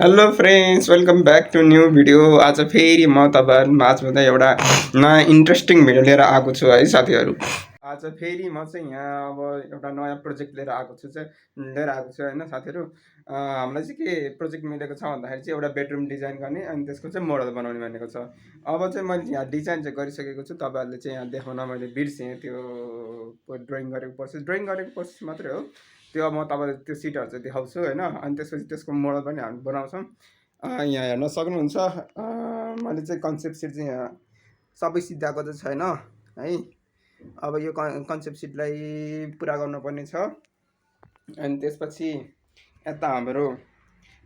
Hello friends welcome back to new video. आज फेरि म तपाईँहरू माझमा एउटा नयाँ इन्ट्रेस्टिङ भिडियो लिएर आएको छु है साथीहरू। आज फेरि म चाहिँ यहाँ अब एउटा नयाँ प्रोजेक्ट लिएर आएको छु होइन साथीहरू। हामीलाई चाहिँ के प्रोजेक्ट मिलेको छ भन्दाखेरि चाहिँ एउटा बेडरुम डिजाइन गर्ने अनि त्यसको चाहिँ मोडल बनाउने भनेको छ। अब चाहिँ मैले यहाँ डिजाइन चाहिँ गरिसकेको छु, तपाईँहरूले चाहिँ यहाँ देखाउन मैले बिर्सेँ। त्यो ड्रइङ गरेको प्रोसेस मात्रै हो त्यो। अब म तपाईँलाई त्यो सिटहरू चाहिँ देखाउँछु होइन, अनि त्यसपछि त्यसको मोडल पनि हामी बनाउँछौँ। यहाँ हेर्न सक्नुहुन्छ, मैले चाहिँ कन्सेप्ट सिट चाहिँ यहाँ सबै सिद्धाएको चाहिँ छैन है। अब यो कन्सेप्ट सिटलाई पुरा गर्नुपर्ने छ। अनि त्यसपछि यता हाम्रो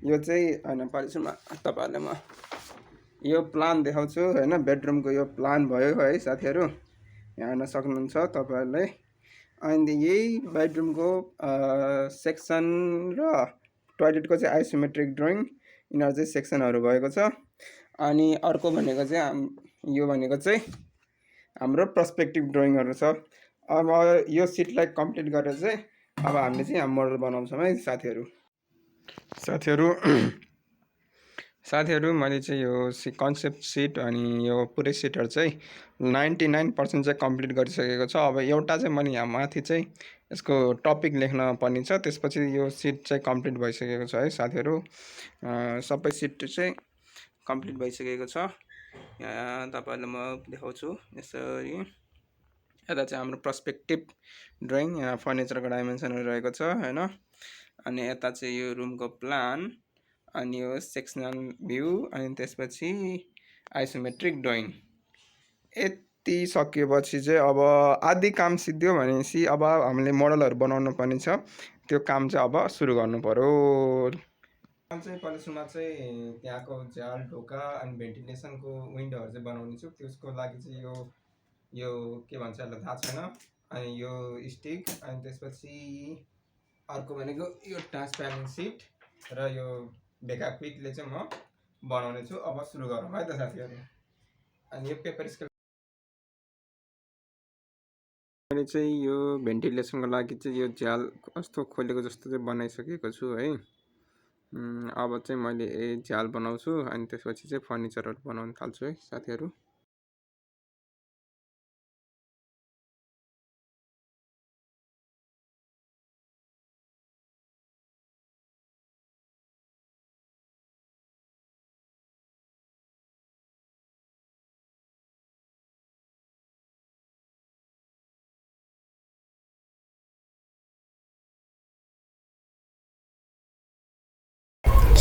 यो चाहिँ होइन परिसरमा तपाईँहरूले म यो प्लान देखाउँछु होइन। बेडरुमको यो प्लान भयो है साथीहरू, यहाँ हेर्न सक्नुहुन्छ तपाईँहरूले। अनि यही बेडरुमको सेक्सन र टोयलेटको चाहिँ आइसोमेट्रिक ड्रइङ, यिनीहरू चाहिँ सेक्सनहरू भएको छ। अनि अर्को भनेको चाहिँ यो भनेको चाहिँ हाम्रो पर्सपेक्टिभ ड्रइङहरू छ। अब यो सिटलाई कम्प्लिट गरेर चाहिँ अब हामीले चाहिँ यहाँ मोडल बनाउँछौँ है साथीहरू। साथीहरू मैले चाहिँ यो कन्सेप्ट सिट अनि यो पुरै सिटहरू चाहिँ 99% चाहिँ कम्प्लिट गरिसकेको छ। अब एउटा चाहिँ मैले यहाँ माथि चाहिँ यसको टपिक लेख्न पर्ने छ, त्यसपछि यो सिट चाहिँ कम्प्लिट भइसकेको छ है साथीहरू। सबै सिट चाहिँ कम्प्लिट भइसकेको छ। यहाँ तपाईँहरूलाई म देखाउँछु यसरी। यता चाहिँ हाम्रो पर्सपेक्टिभ ड्रइङ, यहाँ फर्निचरको डाइमेन्सनहरू रहेको छ होइन। अनि यता चाहिँ यो रुमको प्लान, अनि यो सेक्सनल भ्यू, अनि त्यसपछि आइसोमेट्रिक ड्रइङ। यति सकिएपछि चाहिँ अब आधी काम सिद्धियो भनेपछि अब हामीले मोडलहरू बनाउनु पर्ने छ। त्यो काम चाहिँ अब सुरु गर्नु पर्यो। चाहिँ पहिला सुरुमा चाहिँ त्यहाँको झ्याल ढोका अनि भेन्टिलेसनको विन्डोहरू चाहिँ बनाउने छु। त्यसको लागि चाहिँ यो के भन्छ यसलाई थाहा छैन। अनि यो स्टिक, अनि त्यसपछि अर्को भनेको यो ट्रान्सप्यारेन्ट सिट र यो भेका क्विकले चाहिँ म बनाउने छु। अब सुरु गरौँ है त साथीहरू। अनि यो पेपर स्केल मैले चाहिँ यो भेन्टिलेसनको लागि चाहिँ यो झ्याल कस्तो खोलेको जस्तो चाहिँ बनाइसकेको छु है। अब चाहिँ मैले झ्याल बनाउँछु, अनि त्यसपछि चाहिँ फर्निचरहरू बनाउन थाल्छु है साथीहरू।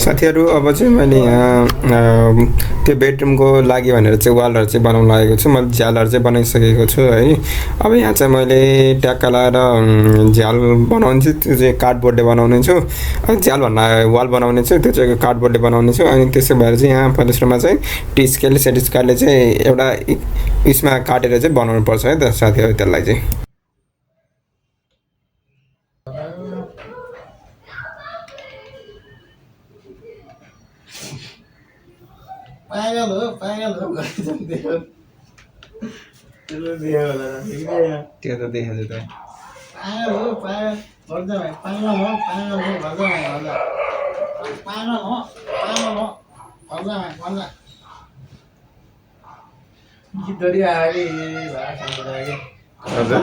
साथीहरू अब चाहिँ मैले यहाँ त्यो बेडरुमको लागि भनेर चाहिँ वालहरू चाहिँ बनाउन लागेको छु। मैले झ्यालहरू चाहिँ बनाइसकेको छु है। अब यहाँ चाहिँ मैले ट्याक्का लाएर झ्याल बनाउने छु, त्यो चाहिँ कार्डबोर्डले बनाउने छु। अनि झ्याल भन्दा वाल बनाउने छु, त्यो चाहिँ कार्डबोर्डले बनाउने छु। अनि त्यसो भएर चाहिँ यहाँ पहिलो सुरुमा चाहिँ टी स्केल सेट स्केलले चाहिँ एउटा उयसमा काटेर चाहिँ बनाउनु पर्छ है त साथीहरू त्यसलाई चाहिँ। पागल हो गरिदिन्थ्यो। त्यो त देखेको छु त। पागल हो गर्दा भाइ, पागल हो गर्दा भाइ, पागल हो गर्दा भाइ। गीतहरू आयो कि भाषाको लागि हजुर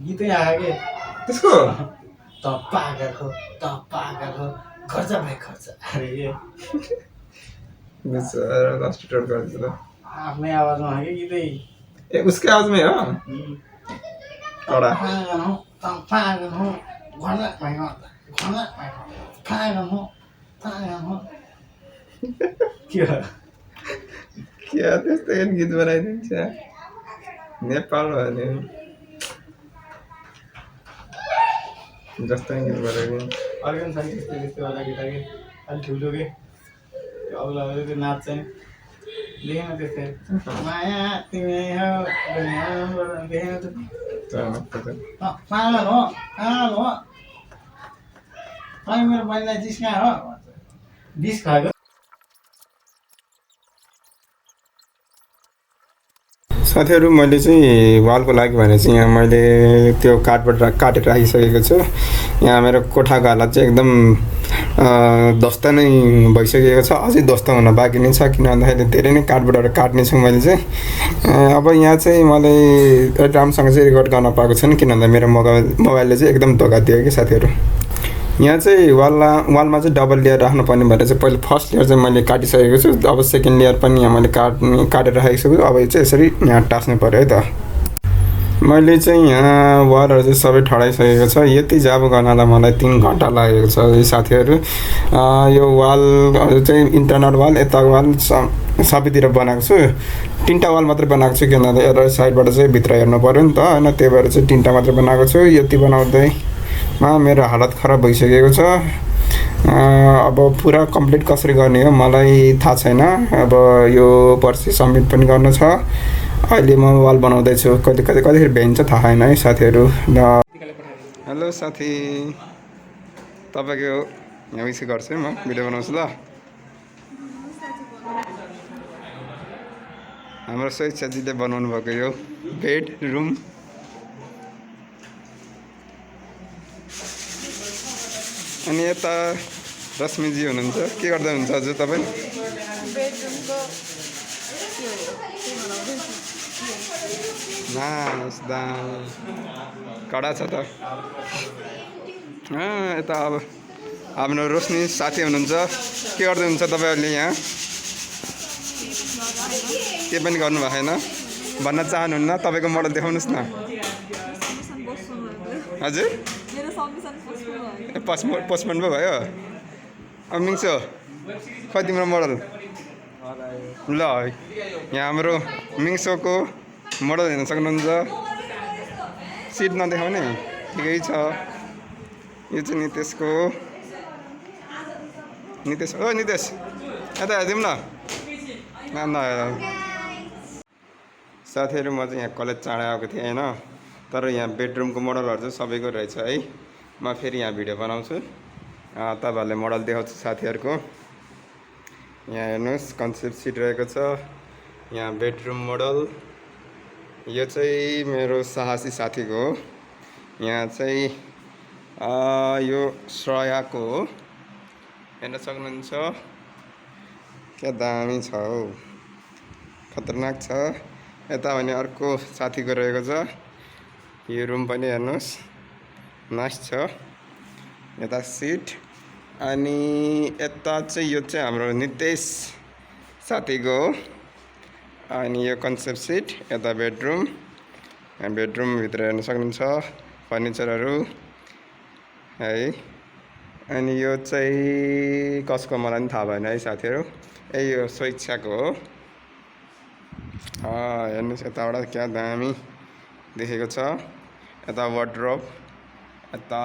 गीतै आयो कि त्यसको त पागल हो खर्च भाइ खर्च अरे के हस्पिटल गर्दैछ त। आफ्नै आवाजमा आयो कि गीतै। ए उसकै आवाजमै हो कडा। पागल हो गर्दा भाइ पागल हो के हो क्या त्यस्तै गीत बनाइदिन्छ नेपाल भने जस्तै गीत बनाइदिन्छ। अर्को पनि छ नि त्यस्तै वाला गीत कि अलिक ठुलो के त्यो अग्ला त्यो नाच चाहिँ देखेन त्यस्तै माया तिमी हो देखेन पागल हो तपाईँ मेरो बहिनीलाई जिस्का हो बिस खाएको। साथीहरू मैले चाहिँ वालको लागि भने चाहिँ यहाँ मैले त्यो कार्डबोर्ड काटेर राखिसकेको छु। यहाँ मेरो कोठाको हालत चाहिँ एकदम ध्वस्त नै भइसकेको छ, अझै ध्वस्त हुन बाँकी नै छ, किन भन्दाखेरि धेरै नै कार्डबोर्डहरू काट्ने छु मैले चाहिँ। अब यहाँ चाहिँ मैले राम्रोसँग चाहिँ रेकर्ड गर्न पाएको छैन, किन भन्दा मेरो मोबाइलले चाहिँ एकदम धोका दियो कि साथीहरू। यहाँ चाहिँ वालमा चाहिँ डबल लेयर राख्नुपर्ने भएर चाहिँ पहिला फर्स्ट लेयर चाहिँ मैले काटिसकेको छु। अब सेकेन्ड लेयर पनि यहाँ मैले काटेर राखेको छु। अब चाहिँ यसरी यहाँ टाँस्नु पऱ्यो है त। मैले चाहिँ यहाँ वालहरू चाहिँ सबै ठडाइसकेको छ। यति चाहिँ अब गर्नलाई मलाई 3 घन्टा लागेको छ है साथीहरू। यो वालहरू चाहिँ इन्टरनल वाल, यता वाल सबैतिर बनाएको छु। 3टा वाल मात्रै बनाएको छु, किन भन्दा एउटा साइडबाट चाहिँ भित्र हेर्नु पऱ्यो नि त होइन, त्यही भएर चाहिँ 3टा मात्रै बनाएको छु। यति बनाउँदैमा मेरो हालत खराब भइसकेको छ। अब पुरा कम्प्लिट कसरी गर्ने हो मलाई थाहा छैन। अब यो पर्सि सबमिट पनि गर्नु छ। अहिले म वाल बनाउँदैछु, कतिखेर भ्याइन्छ थाहा छैन है साथीहरू। हेलो साथी, तपाईँको यहाँ उयो गर्छु है, म भिडियो बनाउँछु ल। हाम्रो स्वेच्छाजीले बनाउनु भएको यो बेड रुम। अनि यता रश्मिजी हुनुहुन्छ, के गर्दै हुनुहुन्छ हजुर तपाईँ? नाइस दाम कडा छ त। यता अब हाम्रो रोशनी साथी हुनुहुन्छ, के गर्दै हुनुहुन्छ तपाईँहरूले यहाँ? के पनि गर्नु भएको छैन भन्न चाहनुहुन्न? तपाईँको मोडल देखाउनुहोस् न। हजुर पोस्टपोन पो भयो। अब मिङ्सो खै तिम्रो मोडल? ल यहाँ हाम्रो मिङ्सोको मोडल हेर्न सक्नुहुन्छ। सिट नदेखाउने, ठिकै छ। यो चाहिँ नितेशको हो। नितेश ओ नितेश यता हेरिदिउँ न। साथीहरू म चाहिँ यहाँ कलेज चाँडै आएको थिएँ होइन, तर यहाँ बेडरुमको मोडलहरू चाहिँ सबैको रहेछ है। म फेरि यहाँ भिडियो बनाउँछु, तपाईँहरूले मोडल देखाउँछु साथीहरूको। यहाँ हेर्नुहोस् कन्सेप्ट सिट रहेको छ। यहाँ बेडरुम मोडल, यो चाहिँ मेरो साहसी साथीको हो। यहाँ चाहिँ यो श्रेयाको हो, हेर्न सक्नुहुन्छ। क्या दामी छ हौ, खतरनाक छ। यता भने अर्को साथीको रहेको छ। यो रुम पनि हेर्नुहोस्, नाइस छ। यता सिट, अनि यता चाहिँ यो चाहिँ हाम्रो नितेश साथीको हो। अनि यो कन्सेप्ट सिट, यता बेडरुम, बेडरुमभित्र हेर्न सक्नुहुन्छ फर्निचरहरू है। अनि यो चाहिँ कसको मलाई पनि थाहा भएन है साथीहरू। यो स्वेच्छाको हो। हेर्नुहोस् यताबाट क्या दामी देखेको छ। यता वार्डरोब, यता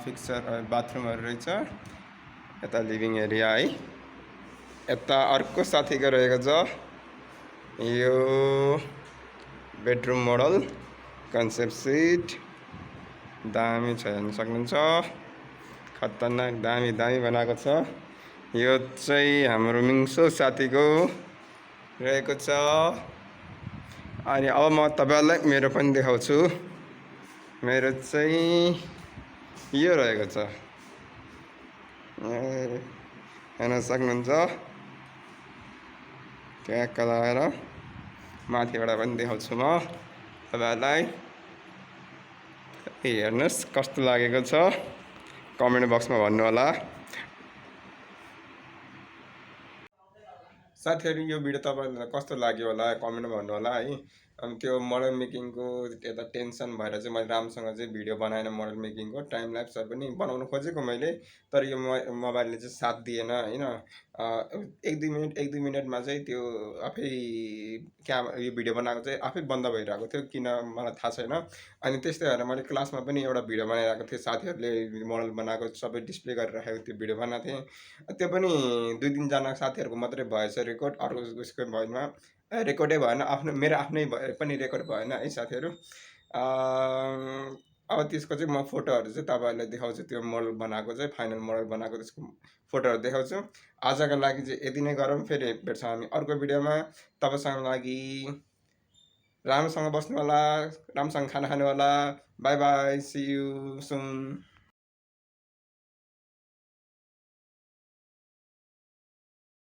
फिक्सर बाथरुमहरू रहेछ। यता लिभिङ एरिया है। यता अर्को साथीको रहेको छ। यो बेडरुम मोडल कन्सेप्ट सिट, दामी छ हेर्न सक्नुहुन्छ। खतरनाक दामी बनाएको छ। यो चाहिँ हाम्रो मिङ्सो साथीको रहेको छ। अनि अब म तपाईँहरूलाई मेरो पनि देखाउँछु। मेरो चाहिँ यो रहेको छ, हेर्न सक्नुहुन्छ। ट्याक्क लगाएर माथिबाट पनि देखाउँछु म तपाईँहरूलाई। हेर्नुहोस् कस्तो लागेको छ, कमेन्ट बक्समा भन्नु होला। साथीहरू यो भिडियो तपाईँहरूलाई कस्तो लाग्यो होला कमेन्टमा भन्नु होला है। अनि त्यो मोडल मेकिङको यता टेन्सन भएर चाहिँ मैले राम्रोसँग चाहिँ भिडियो बनाएन। मोडल मेकिङको टाइम ल्याप्सहरू पनि बनाउनु खोजेको मैले, तर यो मोबाइलले चाहिँ साथ दिएन होइन। 1-2 मिनटमा चाहिँ त्यो आफै यो भिडियो बनाएको चाहिँ आफै बन्द भइरहेको थियो, किन मलाई थाहा छैन। अनि त्यस्तै भएर मैले क्लासमा पनि एउटा भिडियो बनाइरहेको थिएँ, साथीहरूले मोडल बनाएको सबै डिस्प्ले गरिराखेको त्यो भिडियो बनाएको थिएँ। त्यो पनि 2-3जना साथीहरूको मात्रै भएछ रेकर्ड, अर्को उसको भएन, रेकर्डै भएन। मेरो आफ्नै पनि रेकर्ड भएन है साथीहरू। अब त्यसको चाहिँ म फोटोहरू चाहिँ तपाईँहरूलाई देखाउँछु। त्यो मोडल बनाएको चाहिँ फाइनल मोडल बनाएको त्यसको फोटोहरू देखाउँछु। आजको लागि चाहिँ यति नै गरौँ, फेरि भेट्छौँ हामी अर्को भिडियोमा। तपाईँसँग लागि राम्रोसँग बस्नु होला, राम्रोसँग खाना खानु होला। Bye bye, see you soon.